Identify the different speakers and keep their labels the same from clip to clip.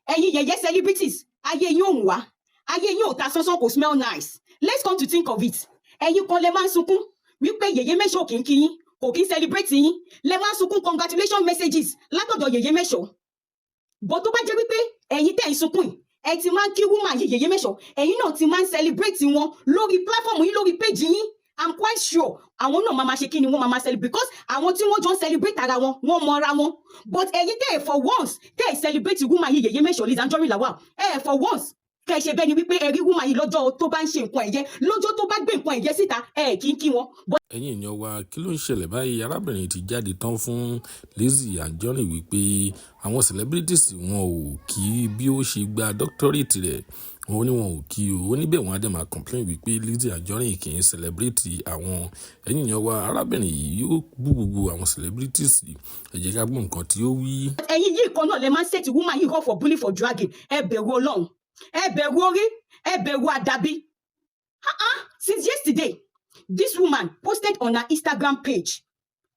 Speaker 1: Ẹ̀yin yẹ̀yẹ́ celebrities, ayé yín ò ń wá, ayé yín ò ta sánsán, kò smell nice. Let's come to think of it, ẹ̀yin kan lẹ máa ń sunkún wípé Yèyé Mẹ́ṣọ̀ kì í kí yín, kò kí ń celebrate yín. Lẹ máa ń sunkún congratulation messages látọ̀dọ̀ Yèyé Mẹ́ṣọ̀ bó. Tó bá jẹ́ wípé ẹ̀yin tẹ̀ ń sunkún yìí, ẹ ti máa ń kí woman yìí, Yèyé Mẹ́ṣọ̀, ẹ̀yin náà ti máa ń celebrate wọn lórí platform yín, lórí page yín, I'm quite sure àwọn náà máa ma ṣe kí ni, wọ́n máa ma celebrate, because àwọn tí wọ́n jọ ń celebrate ara wọn, wọ́n mọ ara wọn. But ẹ̀yin tẹ́ ẹ̀ for once tẹ́ ẹ̀ celebrate woman yìí, Yèyé Mẹ́ṣọ̀, Lizzy Anjorin Lawal, ẹ̀ for once kẹ́ ẹ ṣe bẹ́ẹ̀ ni wípé ẹ rí woman yìí lọ́jọ́ tó bá ń ṣe nǹkan ẹ̀yẹ, lọ́jọ́ tó bá gbé nǹkan ẹ̀yẹ síta, ẹ̀ kí ń kí wọn. But
Speaker 2: Ẹ̀yin èèyàn wa, kí ló ń ṣẹlẹ̀ báyìí? Arábìnrin ti jáde tán fún Lizzy Anjorin wípé àwọn celebrities wọn ò kí bí ó ṣe gba doctorate rẹ̀. Wọ́n ní wọn ò kí o. Ó níbẹ̀ wọ́n á dẹ̀ máa complain wípé Lizzy Anjorin kì í celebrate àwọn. Ẹ̀yin èèyàn wa, arábìnrin yìí yóò bú gbogbo àwọn celebrities. Ẹ jẹ́ ká gbọ́ nǹkan tí ó wí.
Speaker 1: Ẹ̀yin yìí kan náà lè máa ń set woman yìí up for bully, for dragging. Ẹ bẹ̀rù Ọlọ́run, ẹ bẹ̀rù orí, ẹ bẹ̀rù àdàbí. Ah ah, since yesterday, this woman posted on her Instagram page,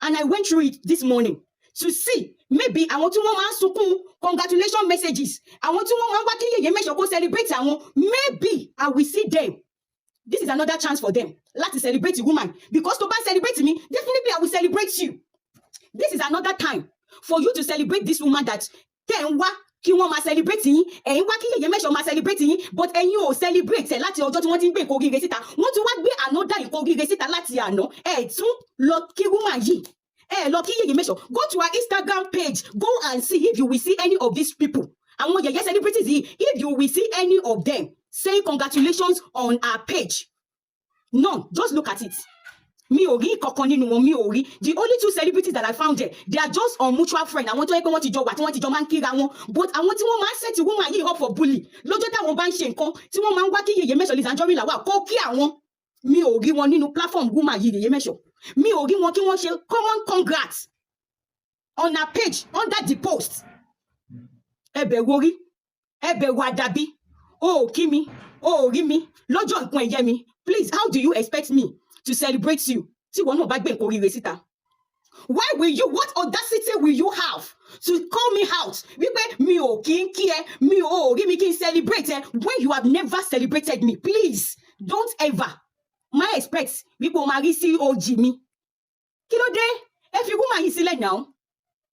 Speaker 1: and I went through it this morning to see maybe àwọn tí wọ́n máa ń sunkún congratulation messages, àwọn tí wọ́n máa ń wá kí Yèyé Mẹ́ṣọ̀ kó celebrate àwọn, maybe I will see them. This is another chance for them láti celebrate the woman, because tó bá celebrate me, definitely I will celebrate you. This is another time for you to celebrate this woman that tẹ̀ ń wá kí wọ́n máa celebrate yín. Ẹ̀yin wá kí Yèyé Mẹ́ṣọ̀ máa celebrate yín, but ẹ̀yin ò celebrate ẹ̀ láti ọjọ́ tí wọ́n ti ń gbé nǹkan oríire síta. Wọ́n tún wá gbé another nǹkan oríire síta láti àná, ẹ̀ tún lọ kí woman yìí, ẹ lọ kí Yèyé Mẹ́ṣọ̀. Go to her Instagram page, go and see if you will see any of these people, àwọn yẹ̀yẹ́ celebrities yìí, if you will see any of them saying congratulations on her page. None. Just look at it. Mi ò rí kankan nínú wọn, mi ò rí. The only two celebrities that I found there, they are just on mutual friend, àwọn tó yẹ pé wọ́n ti jọ wà, tí wọ́n ti jọ máa ń kíra wọn. But àwọn tí wọ́n máa ń set woman yìí up for bully lọ́jọ́ táwọn bá ń ṣe nǹkan, tí wọ́n máa ń wá kí Yèyé Mẹ́ṣọ̀, Lizzy Anjorin Lawal, kó kí àwọn, mi ò rí wọn nínú platform woman yìí, Yèyé Mẹ́ṣọ̀. Mi ò rí wọn kí wọ́n ṣe common congrats on her page under the post. Ẹ bẹ̀rù orí, ẹ bẹ̀rù àdàbí. O ò kí mi, o ò rí mi lọ́jọ́ nǹkan ẹ̀yẹ mi. Please, how do you expect me to celebrate you tí ìwọ náà bá gbé nǹkan oríire síta? Why will you, what audacity will you have to call me out wípé mi ò kí ń kí ẹ, mi ò rí mi kí n celebrate ẹ, when you have never celebrated me? Please don't ever má expect wípé o máa rí COG mi. Kí ló dé? Ẹ fi woman yìí sílẹ̀ náà.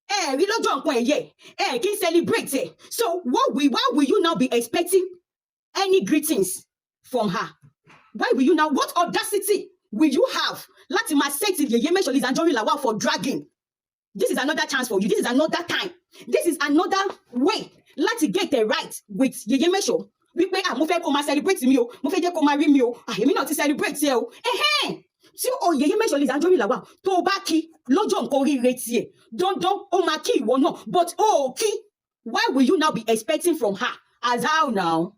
Speaker 1: Ẹ rí lọ́jọ́ nǹkan ẹ̀yẹ, ẹ kí n celebrate ẹ. So what will why will you now be expecting any greetings from her? Why will you now, what audacity will you have láti máa set Yèyé Mẹ́ṣọ̀, Lizzy Anjorin Lawal, for dragging? This is another chance for you. This is another time, this is another way láti get the right with Yèyé Mẹ́ṣọ̀ wípé, ah, mo fẹ́ kó máa celebrate mi o, mo fẹ́ jẹ́ kó máa rí mi o. Ah, èmi náà ti celebrate ẹ o. Ẹhẹ́n, tí o Yèyé Mẹ́ṣọ̀, Lizzy Anjorin Lawal, tó o bá kí lọ́jọ́ nǹkan oríire tiẹ̀, dandan ó máa kí ìwọ náà. But o ò kí. Why will you now be expecting from her? As how now?